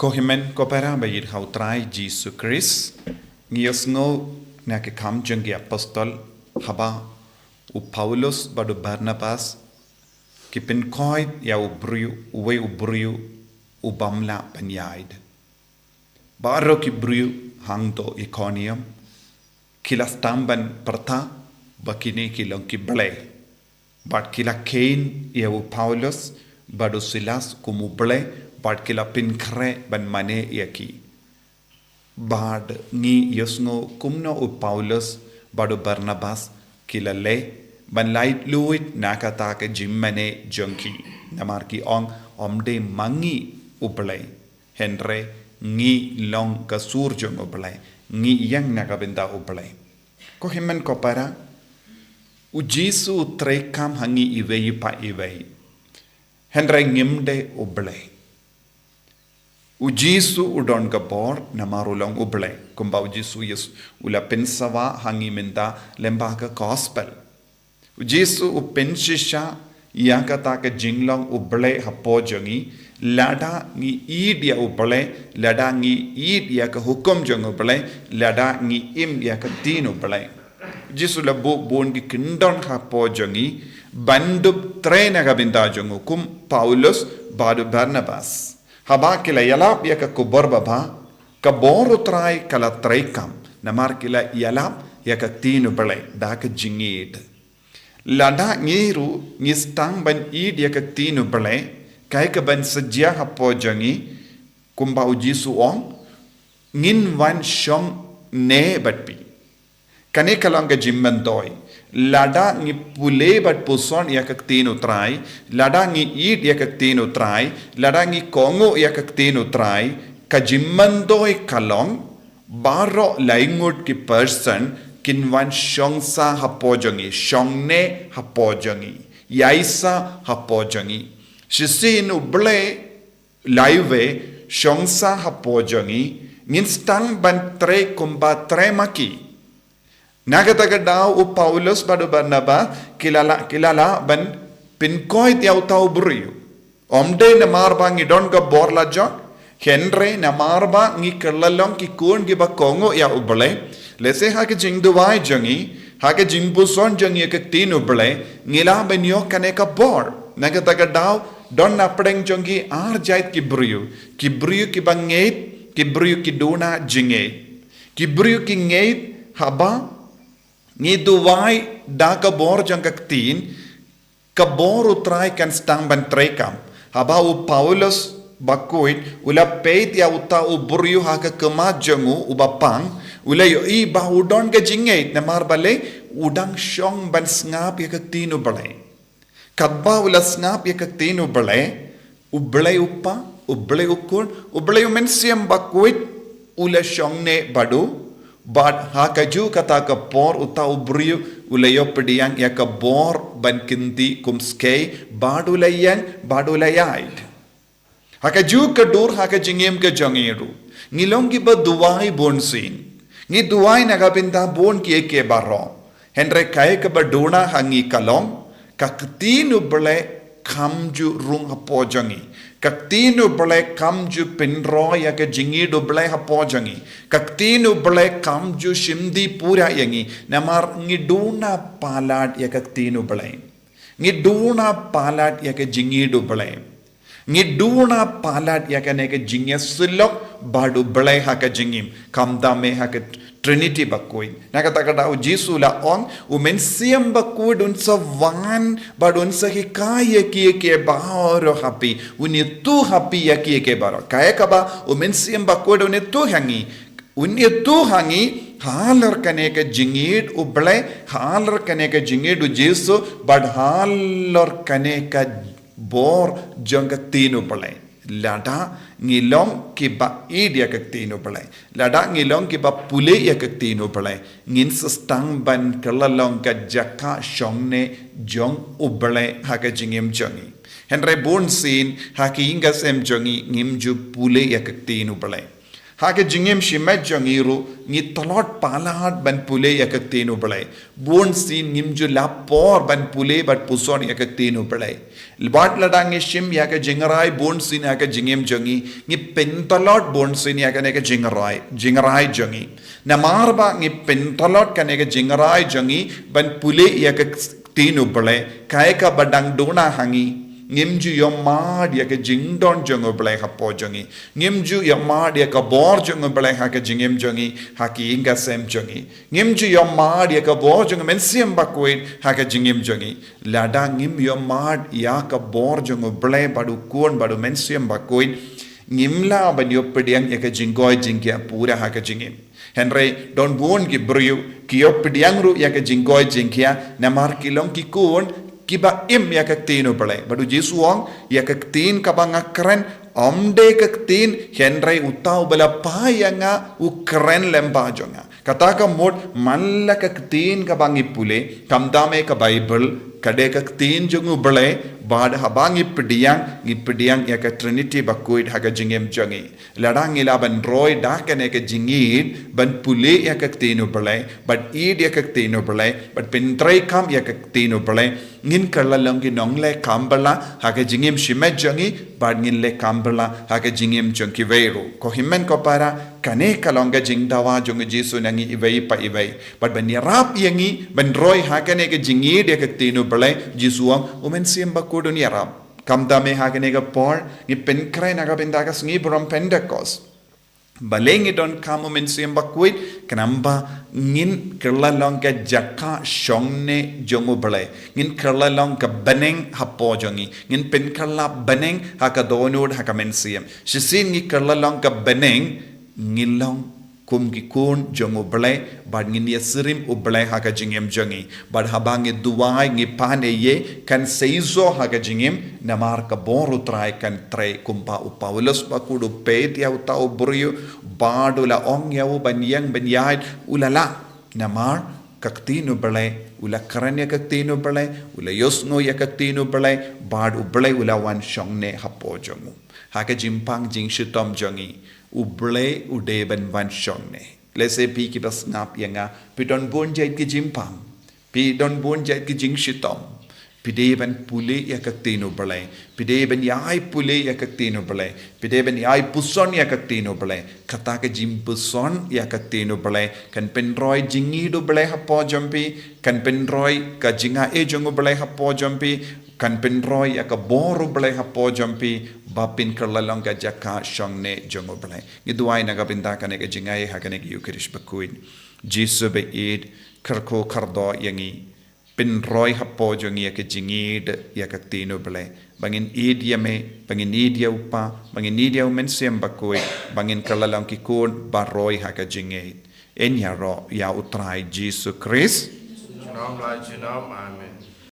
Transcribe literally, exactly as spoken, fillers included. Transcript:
Ko hynmen ko para ba ïeit ha u Trai Jisu Khrist, ngi ïohsngew na ki Kam jong ki Apostol, haba u Paulus bad u Barnabas ki pynkoit ïa u briew, uwei u briew u bym lah ban ïaid. Baroh ki briew hangto Ikonium ki la sdang ban pyrta ba kine ki long ki blei. Bad ki la kheiñ ïa u Paulus bad u Silas kum u blei, bad ki la pynkhreh ban mane ïa ki. Bad ngi ïohsngew kumno u Paulus bad u Barnabas ki la leh ban laitluid na kata ka jingmane jong ki. Namar ki ong, ym dei ma ngi u Blei, hynrei ngi long ka sur jong u Blei, ngi ïeng na ka bynta u Blei. Ko hynmen ko para, u Jisu u treikam ha ngi iwei pa iwei, hynrei ngim dei u Blei. U Jisu u don ka bor namar u long u Blei. Kumba u Jisu Ïes u la pynsawa ha ngi mynta lyngba ka gospel. U Jisu u pynshisha ïa kata ka jinglong u Blei hapoh jong ngi, lada ngi ïeit ïa u Blei, lada ngi ïeit ïa ka hukum jong u Blei, lada ngi im ïa ka ktien u Blei. U Jisu la buh bun ki kyndon hapoh jong ngi ban dup trei na ka bynta jong u, kum Paulus bad u Barnabas. Haba ki la ïalap ïa ka khubor babha, ka bor u Trai ka la treikam, namar ki la ïalap ïa ka ktien u Blei da ka jingïeit. Lada ngi ruh ngi sdang ban ïeit ïa ka ktien u Blei, kaei kaban sa jia hapoh jong ngi, kumba u Jisu u ong, ngin wan shong ne bad phi. Kane ka long ka jingmyntoi. Lada ngi pule bad puson ïa ka ktien u Trai, lada ngi ïeit ïa ka ktien u Trai, lada ngi kohnguh ïa ka ktien u Trai, ka jingmyntoi ka long, baroh laingut ki person kin wan shong sah hapoh jong ngi, shong ne hapoh jong ngi, ïaisah hapoh jong ngi. Shisien u Blei laiwei shong sah hapoh jong ngi, ngin sdang ban trei kumba trei ma ki. Na kata ka daw u Paulus bad u Barnabas ki la lah, ki la lah ban pynkoit ïa uta u briew. Ym dei namar ba ngi don ka bor la jong, hynrei namar ba ngi kylla long ki khun kiba kohnguh ïa u Blei. Lehse ha ka jingduwai jong ngi, ha ka jingpuson jong ngi ïa ka ktien u Blei, ngi lah ban ïoh kane ka bor. Na kata ka daw, don na pdeng jong ngi ar jait ki briew, ki briew kiba ngeit, ki briew ki duna jingngeit. Ki briew ki ngeit haba ngi duwai da ka bor jong ka ktien, ka bor u Trai kan sdang ban treikam. Haba u Paulus bakhuid u la peit ïa uta u briew ha ka khmat jong u uba pang, u la ïohi ba u don ka jingngeit namar balei, u dang shong ban sngap ïa ka ktien u Blei. Katba u la sngap ïa ka ktien u Blei, u Blei u Kpa, u Blei u Khun, u Blei u Mynsiem Bakhuid, u la shong ne bad u, bad ha kajuh kata ka por uta u briew u la ïoh pdiang ïa ka bor ban kynti kum skei, bad u la ïeng, bad u la ïaid. Ha kajuh ka dur ha ka jingim ka jong ngi ruh, ngi long kiba duwai bun sien. Ngi duwai na ka bynta bun kiei kiei baroh. Hynrei kaei kaba duna ha ngi ka long, ka ktien u Blei kam ju rung hapoh jong ngi. Ka ktien u Blei kam ju pynroi ïa ka jingïeit u Blei hapoh jong ngi. Ka ktien u Blei kam ju shim dih pura ïa ngi. Namar ngi duna palat ïa ka ktien u Blei. Ngi duna palat ïa ka jingïeit u Blei. Ngi duna palat ïa kane ka jingïasyllok bad u Blei ha ka jingim. Khamtam eh ha ka Trinity bakhuid. Na kata ka daw u Jisu u la ong, u Mynsiem Bakhuid un sa wan bad un sa hikai ïa kiei kiei baroh ha phi. Un ïathuh ha phi ïa kiei kiei baroh. Kaei kaba u Mynsiem Bakhuid un ïathuh ha ngi. Un ïathuh ha ngi halor kane ka jingïeit u Blei, halor kane ka jingïeit u Jisu, bad halor kane ka bor jong ka ktien u Blei. Lada ngi long kiba ïeit ïa ka ktien u Blei, lada ngi long kiba pule ïa ka ktien u Blei, ngin sa sdang ban kylla long ka jaka shong ne jong u Blei ha ka jingim jong ngi. Hynrei bun sien ha ka ïing ka sem jong ngi ngim ju pule ïa ka ktien u Blei. Ha ka jingim shimet jong ngi ruh, ngi tlot palat ban pule ïa ka ktien U Blei. Bun sien ngim ju lap por ban pule bad puson ïa ka ktien U Blei. Bad lada ngi shim ïa ka jingrai bun sien ha ka jingim jong ngi, ngi pyntlot bun sien ïa kane ka jingrai, jingrai jong ngi. Namar ba ngi pyntlot kane ka jingrai jong ngi ban pule ïa ka ktien U Blei, kaei kaba dang duna ha ngi. Ngim ju ïohmad ïa ka jingdon jong U Blei hapoh jong ngi. Ngim ju ïohmad ïa ka bor jong U Blei ha ka jingim jong ngi, ha ki ïing ki sem jong ngi. Ngim ju ïohmad ïa ka bor jong U Mynsiem Bakhuid ha ka jingim jong ngi. Lada ngim ïohmad ïa ka bor jong U Blei bad U Khun bad U Mynsiem Bakhuid, ngim lah ban ïoh pdiang ïa ka jingkoit jingkhiah pura ha ka jingim. Hynrei don bun ki briew ki ïoh pdiang ruh ïa ka jingkoit jingkhiah namar ki long ki khun kiba im ïa ka ktien U Blei. Bad U Jisu u ong, ïa ka ktien kaba nga kren, ym dei ka ktien, hynrei uta uba la phai ïa nga u kren lem bad jong nga. Kata ka mut man la ka ktien kaba ngi pule, khamtam eh ka Baibl, ka dei ka ktien jong U Blei, bad haba ngi pdiang, ngi pdiang ïa ka Trinity Bakhuid ha ka jingim jong ngi. Lada ngi lah ban roi da kane ka jingïeit ban pule ïa ka ktien U Blei, ban ïeit ïa ka ktien U Blei, ban pyntreikam ïa ka ktien U Blei, ngin kylla long ki nongleh kam bylla ha ka jingim shimet jong ngi, bad ngin leh kam bylla ha ka jingim jong kiwei ruh. Ko hynmen ko para, kane ka long ka jingdawa jong U Jisu na ngi iwei pa iwei. Bad ban ïarap ïa ngi ban roi ha kane ka jingïeit ïa ka ktien U Blei, U Jisu u ong, U Mynsiem Bakhuid un ïarap. Khamtam eh ha kane ka por ngi pynkhreh na ka bynta ka sngi burom Pentekost. Balei ngi donkam U Mynsiem Bakhuid? Khnang ba ngin kylla long ka jaka shongneh jong U Blei. Ngin kylla long ka bneng hapoh jong ngi. Ngin pynkylla bneng ha ka dohnud ha ka mynsiem. Shisien ngi kylla long ka bneng, ngi long kum ki khun jong U Blei, bad ngin ïasyriem U Blei ha ka jingim jong ngi. Bad haba ngi duwai, ngi pan ïa, kan seisoh ha ka jingim, namar ka bor U Trai kan trei. Kumba u Paulus bakhuid u peit ïa uta u briew, bad u la ong ïa u ban ïeng ban ïaid, u la lah. Namar ka ktien U Blei, u la kren ïa ka ktien U Blei, u la ïohsngew ïa ka ktien U Blei, bad U Blei u la wan shongneh hapoh jong u. Ha ka jingpang jingshitom jong ngi, U Blei u dei ban wan shongneh. Lehse phi kiba sngap ïa nga, phi don bun jait ki jingpang, phi don bun jait ki jingshitom. Phi dei ban pule ïa ka ktien U Blei, phi dei ban ïai pule ïa ka ktien U Blei, phi dei ban ïai puson ïa ka ktien U Blei. Kata ka jingpuson ïa ka ktien U Blei kan pynroi jingïeit U Blei hapoh jong phi, kan pynroi ka jingaiei jong U Blei hapoh jong phi, kan pynroi ïa ka bor U Blei hapoh jong phi, ba phin kylla long ka jaka shongneh jong U Blei. Ngi duwai na ka bynta kane ka jingaiei ha kane ka Eukharist bakhuid. Jisu baieit, kyrkhu kyrdoh ïa ngi, pynroi hapoh jong ngi ïa ka jingïeit ïa ka ktien U Blei. Ba ngin ïeit ïa me, ba ngin ïeit ïa u Kpa, ba ngin ïeit ïa U Mynsiem Bakhuid, ba ngin kylla long ki khun ba roi ha ka jingïeit. Yn ïaroh ïa U Trai Jisu Khrist. Junom la junom, amen.